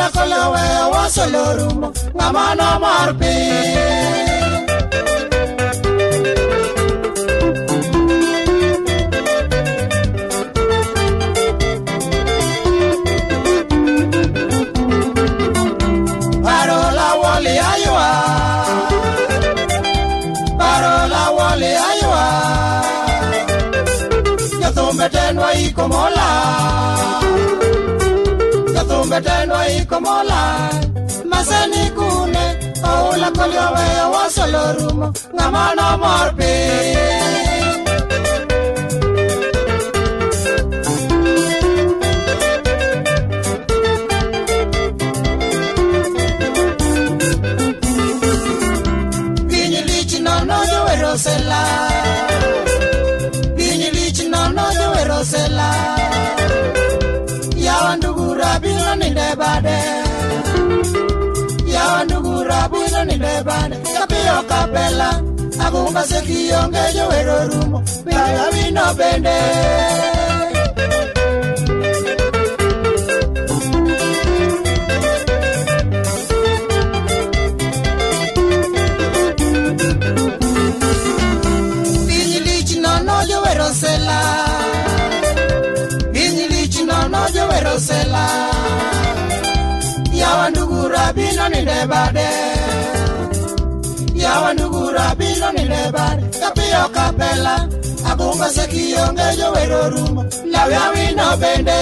Oula kolowe wasolorumo ng'ama nomor piny. Parola wali aywa, parola wali aywa, jothumbe tenwa ikomola, jothumbe tenwa ikomola, maseni kune oula koliowe wasolorumo ng'ama nomor piny. Sela, piny lich nono jowero sela, yawa ndugu rabiro ninde bade, yawa ndugu rabiro ninde bade, kapiyo kapela, agumba sekionge jowero rumo, piny wino bende. Sela, piny lich nono jowero sela, yawa ndugu rabino ninde bade, yawa ndugu rabino ninde bade, kapiyo kapela, agumba sekionge jowero rumo, lawi awino bende.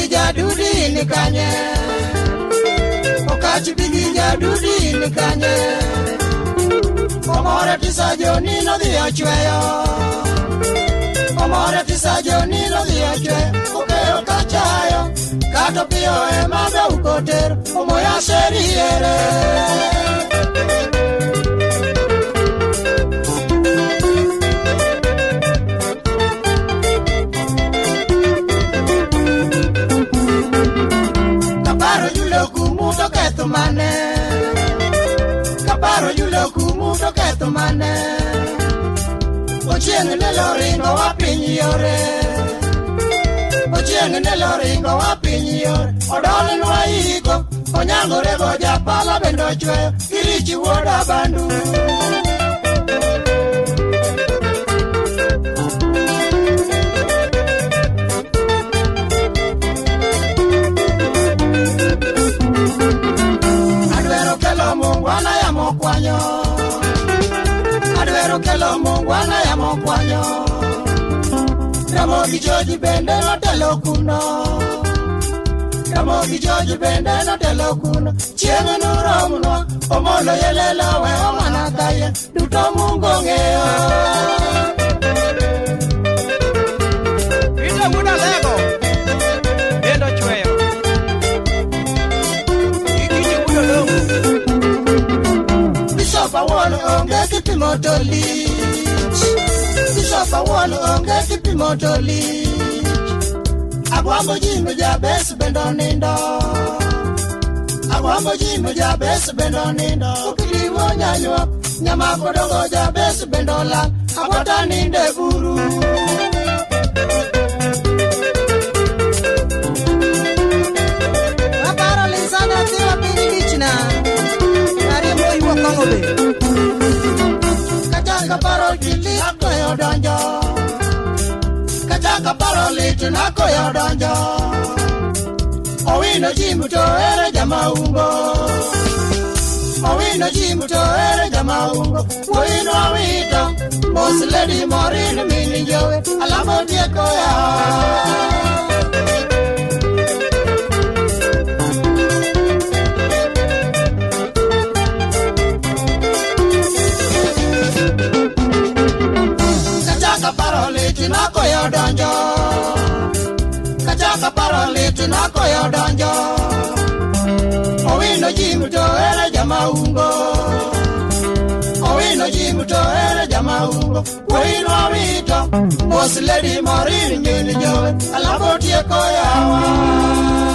Jadudi ni kanye, Okach bigi jadudi ni kanye, Omore tisa joni no dhi ochweyo, Omore tisa joni no dhi ochweyo, Okeyo kachayo, kato piyo ema be ukotero, Omoya sheriere. Kaparo yulo kumu to ketho mane, kaparo yulo kumu to ketho mane, Ochieng' ne loringo wa piny yore, Ochieng' ne loringo wa piny yore, Odolinwa iko, onyangore go japala bende ochweyo, Kirichi wuod Abandu. Mungwana ya mokwanyo, adwero kelo mungwana ya mokwanyo, Ramogi Joji bende notelo kuno, Ramogi Joji bende notelo kuno, chieng' noromnwa, Omolo yelelo we omana kaye, duto Mungu ong'eyo. Ita wuod Alego, bende ochweyo, Ikiji wuod Odongo. Bishop Awuor onge kipimo to lich, Bishop Awuor onge kipimo to lich, Agwambo Jimmy Jabes bende onindo, Agwambo Jimmy Jabes bende onindo, Okiliwo nyanyuok, Nyamako dongo Jabes bende olal, Agwata ninde buru. Aparo lisana tiwa piny lichna, Ariembo yuo kong'o be. Kachaka paro lit koyo donjo, Kachaka paro lit na koyo donjo, Owino Jimmy to ere jamaungo, Owino Jimmy to ere jamaungo, Owino awito, Boss Lady Maureen mini jowe, Alamo tieko ya. Kachaka paro lit na koyo donjo, Kachaka paro lit na koyo donjo, Owino Jimmy to ere jamaungo, Owino Jimmy to ere jamaungo, Owino awito, Boss Lady Maureen mini jowe, Alamo tieko yawa.